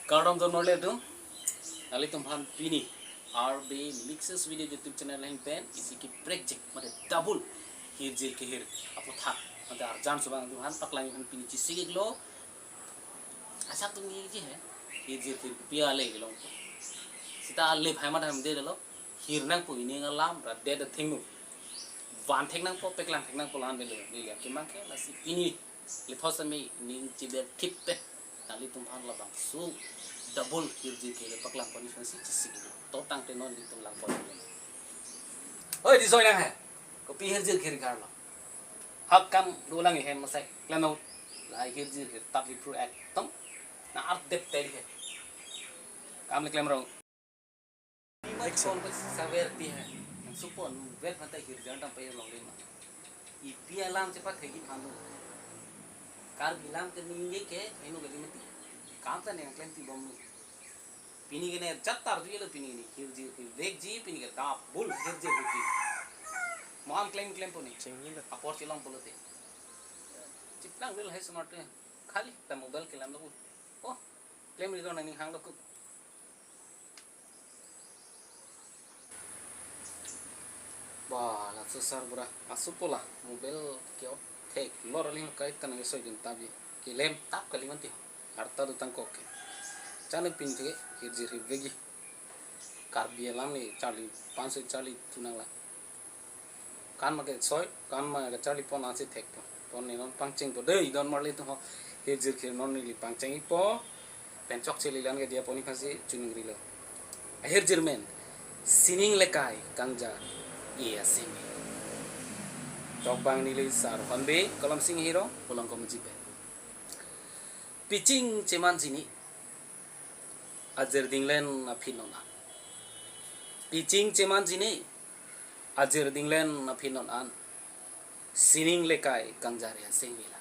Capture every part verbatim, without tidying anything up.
Kardom don marli atum, nanglitum aphan pini R B Mixes Video YouTube channel ahin pen isi kaprek jik mate double hirjir kehir aputhak mate arjan subang atum aphan paklang aphan pini chesik-iklo. Asap atum ningjeji he, hirjir kehir pi ale kelong. Seta ale bhai madam de lo, hir nangpo, ining alam ra det athengno van thek nangpo, paklang thek nangpo, la-an avelo, neli akemang ke. Lasi pini lethos ami ning chiber thip pen nanglitum aphan labangso double hirjir kehir paklang pon aphansi chesik-iklo. To tangte non nelitum lang pon. Oi, di soi nang he. Kopi hirjir kehir karlo. Hap kam dolang hem masai. Klem out. La hirjir kehir tapi pru ekdom na art dep teri he. Kam le klem rong. Action. Saver pi he. Supon ver phanta hirjan tam pe long le ma. Ipi alam chepathekji aphan lo. Karbi alam ke ningje ke eno kali mati. Kam ta neng klem pibomlo. Pini ke ne jat tarjilo, pini ke ne hirjir hirvekji, pini ke double hirjir hirvekji. Mo-an klem klem pone. Chingni lo. Apor chelong pulote. Chiplang ril hai smart te. Khali ta mobile kelam lo. Oh, klemri lo, nangning hanglo ko. Ba, laso sarbura. Asupo la mobile ke-ot theklor aling kai ta nang soi dun tabi. Kelem tap kali mati. Arta do tangkok ke. Chale pini thek hirjir hirvekji. Karbi alam ni charli, pansi charli tu nang la. Kan ma ke soi, kan ma ke charli pon ansi thek pon. Pon ne non pangcheng po. Dei, don marli atum ho. Hirjir kehir non neli pangcheng-ikpo. Pen chokche li la-an ke diya pon aphansi choningrilo. Ahirjir men. Sining lekai kangjar-e asing. Tokbang neli Sar Honbe, Kolom Sing Hero, Pulang Komaji pen. Piching cheman jini, ajir dinglen aphi non an. Piching cheman jini, ajir dinglen aphi non an. Sining lekai kangjar-e asing vela.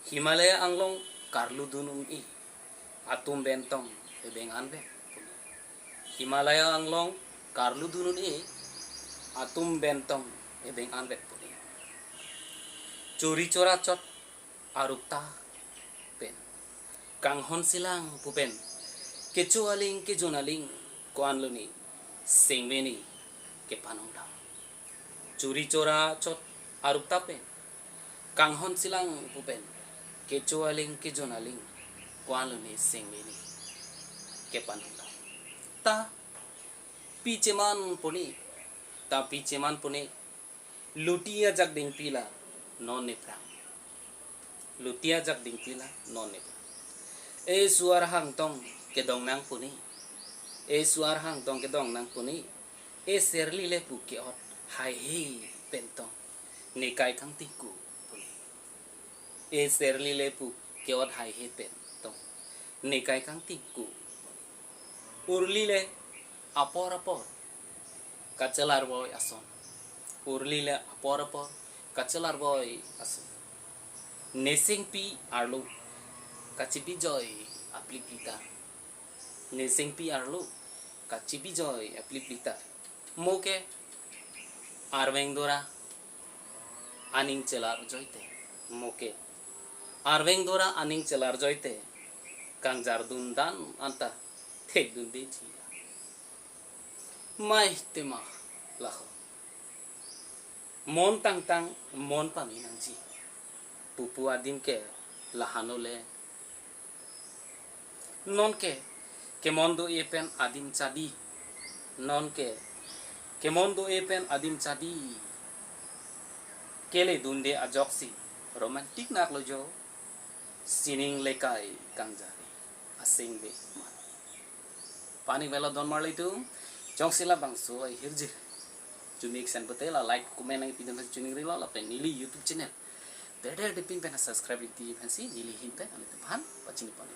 Himalaya anglong karlu dun un-e, atum bentong ebeng anvet puni. Himalaya anglong karlu dun un-e, atum bentong ebeng anvet puni. Chori chora chot arukta pen, kanghon silang pu pen, kecho aling kejun aling ko-an lone sengve ne kepanong dam. Chori chora chot arukta pen, kanghon silang pu pen, kecho aling kejun aling ko-an lone sengve ne kepanong dam. Ta pi cheman puni, ta pi cheman puni, luti ajak dingpi la non nephrang. Luti ajak dingpi la non nephrang. E suar hangtong kedong nang puni. E suar hangtong kedong nang puni. E serli le pu ke-ot haihe pen tong nekai kangtingku puni. E serli le pu ke-ot haihe pen tong nekai kangtingku. Urli le apor apor kachelarvoi ason. Urli le apor apor kachelarvoi ason. Nesengpi arlo kachibijoi apliplitar. Nesengpi arlo kachibijoi apliplitar. Mo ke arveng dora aning chelarjoite. Mo ke arveng dora aning chelarjoite. Kangjar dun dan anta thek dundeji. Mai tema laho. Mon tangtang mon pame nangji pupu adim ke lahano le. Non ke kemon do-e pen adim chadi. Non ke kemon do-e pen adim chadi. Kele dunde ajoksi romantic naklo jo. Sining lekai kangjar-e asengve man. Pini avelo don marli atum, jongsi labangso ahirjir chumi-ik sen pute la like, comment nangpi dun aphan choningrilo lapen neli YouTube channel Beder Dipin pen subscribe-ik aphansi neli ahin pen nanglitum aphan pachini pon.